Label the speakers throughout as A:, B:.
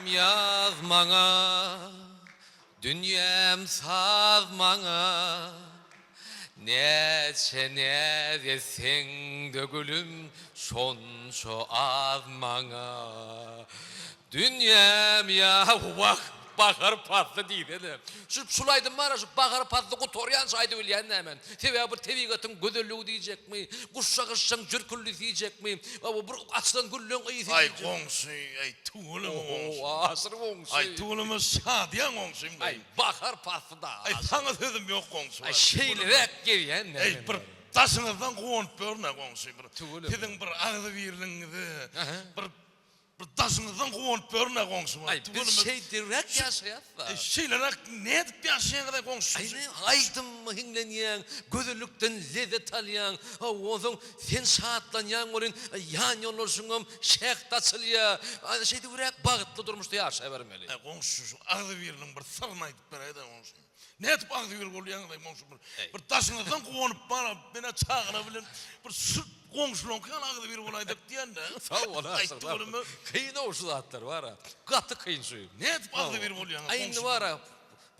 A: Dünýäm ýaz maňa, dünýäm saz maňa, Näçe näz etseň-de gülüm, şonça az maňa. Dünýäm ýa wah bahar pasly diýsene. Şu şul aýdym bara şu bahar pasly gutarýança aýdyp bilýän däl men. Sebäbi bir tebigatyň gözelligi diýjekmi, guşja-gyşjaň jürküldisi diýjekmi, bir açylan gülleň ysy
B: Aý
A: diýjekmi.
B: goňşy, aý tüweleme goňşy.
A: Oho Aşyr goňşy.
B: Aý tüweleme şadyýan goňşym
A: Aý bahar pasly da
B: Aý
A: Aşyr.
B: saňa sözüm ýok goňşy.
A: Aý şeýleräk gezýän däl
B: Aý
A: men.
B: bir daşyňyzdan guwanyp ýörün-ä goňşy bir.
A: Tüweleme.
B: Siziň bir agzybirligiňize, bir Bir daşyňyzdan guwanyp ýörün-ä goňşy
A: Aý, biz şeýdiräk ýaşaýas-da.
B: Eý, şeýleräk nädip ýaşaýaňyz-aý goňşy?
A: Aý, ne aýdymmy hiňlenýäň, gözellikden lezzet alýaň. Hawa, onsoň sen şatlanýaň welin, ýan-ýoldaşyňam şähdi açylýar. Ana, şeýdibräk bagtly durmuşda ýaşabermeli.
B: Aý, goňşy, şu agzybirligiň bir syryny aýdyp beräý-dä, goňşy. Nädip agzybir bolýaňyz-aý goňşy bir bir daşyňyzdan guwanyp bar menä çagalar bilen bir şu goňşulaňky ýaly agzybir bolaýsak diýende.
A: Sag bol Aşyr. Kyn-ow şu zatlar bar-a. Gaty kyn şu.
B: Nädip agzybir bolýaňyz
A: goňşy? Indi bar-a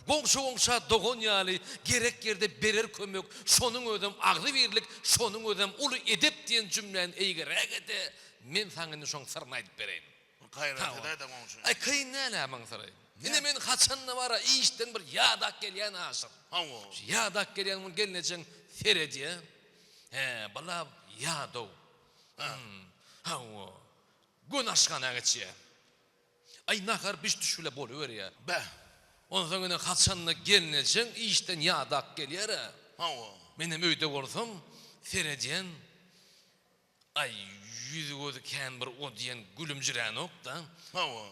A: goňşy goňşa dogan ýaly gerek ýerde berer kömek şonuň özem agzybirlik şonuň özem uly edep diýen jümläni eýgiräge-de men saňa indi şoň syryny aýdyp bereýin.
B: Bir gaýrat edäýdä goňşy.
A: Aý kyn däl-ä muň syry. Ine men haçanda bar-a işden bir ýadap gelýän Aşyr.
B: Hawa.
A: Şu ýadap gelýän gün gelnejeň seredýä. Hä, bala ýadaw. Hawa. Göni aşhana geçýä. Aý nahar biş-düş bile boluberýä.
B: Bäh.
A: Onsoň ine haçanda gelnejeň işden ýadap gelýär-ä.
B: Hawa.
A: Menem öýde bolsam seredýän. Aý, ýüzi-gözi kän bir o diýen gülümjiränok-da.
B: Hawa.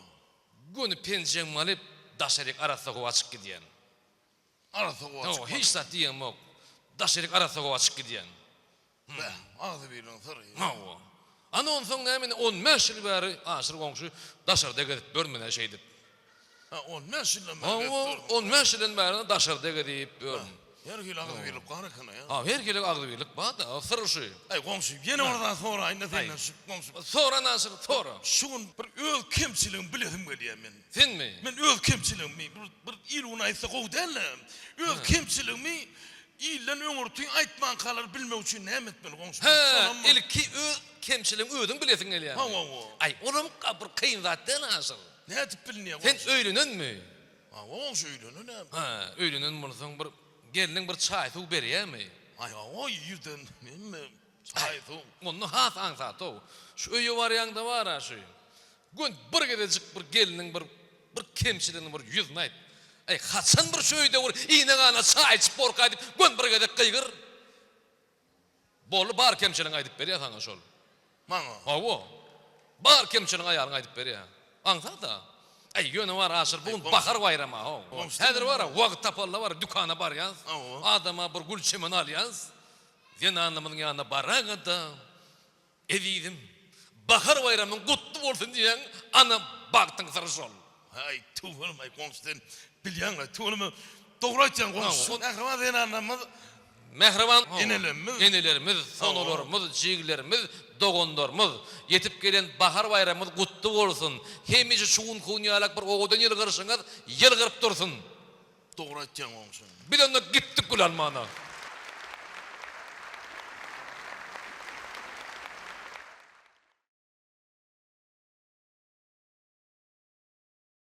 A: Göni penjegimi alyp, daşaryk arassa howa çykyp gidýän.
B: Arassa howa çykmaly.
A: Hawa, hiç zat diýemok. Daşaryk arassa howa çykyp gidýän.
B: Bäh, agzybirligiň syry.
A: Hawa. Ana onsoň näme indi on bäş ýyl bäri Aşyr goňşy daşarda gezip ýörmen-ä şeýdip.
B: Hä, on bäş ýyldan bäri gezip
A: Hawa,
B: ýörmüň.
A: on bäş ýyldan bäri daşarda gezip ýörün.
B: Her hili agzybirlik bar eken-a.
A: Ha, her hili agzybirlik bar-da, syr şu.
B: Aý, goňşy, ýene bir zat soraýyn-da senden, şu goňşy.
A: Sora Nasyr, sora.
B: Şu gün bir öz kemçiligimi bilesim gelýär men.
A: Senmi?
B: Men öz kemçiligimi, bir, bir il-gün aýtsa gowy däl-de, öz kemçiligimi ilden öňürti aýtmankalar bilmek üçin näme etmeli goňşy?
A: Hä, ilki öz kemçiligiňi özüň bilesiň gelýärmi?
B: Hawa.
A: Aý, olam bir kyn zat däl, Aşyr.
B: Nädip bilinýär goňşy?
A: Sen öýlenenmi?
B: Hawa goňşy öýlenen-ä.
A: Hä, öýlenen bolsaň bir gelniň bir çaý-suw berýärmi?
B: Aý hawa irden hemme çaý-suw.
A: Onda has aňsat-ow. Şu öýe barýaňda bar-a şu. Gün bir gezejik bir gelniň bir bir kemçiligini bir ýüzüne aýt. Aý haçan bir şu öýde bir iýne-gana çaý içip borkaý diýip gün bir gezek gygyr. Boldy bar kemçiligiňi aýdyp berýär saňa şol.
B: Maňa.
A: Hawa. Bar kemçiligiňi aýalyň aýdyp berýär. Aňsat-a. Äý ýöne bar Aşyr bu gün bahar baýrama how. Häzir bar-a wagt tapanda bar dükana barýas. Adama bir gül çemen alýas. Zenanymyzyň ýanyna baraga-da Ezizim, bahar baýramyň gutly bolsun diýýäň, ana bagtyň syry şol.
B: Aý tüweleme aý goňşy sen bilýäňlaý tüweleme dogry aýtýaň goňşy mähriban zenanlarymyz
A: Mähriban
B: enelerimiz
A: enelerimiz sonalarymyz jigilerimiz doganlarymyz ýetip gelen bahar baýramyňyz gutly bolsun hemişe şu günki gün ýalak bir owadan ýylgyryşyňyz ýylgyryp dursun.
B: Dogry aýtýaň goňşy.
A: Biz onda gitdik gül almana.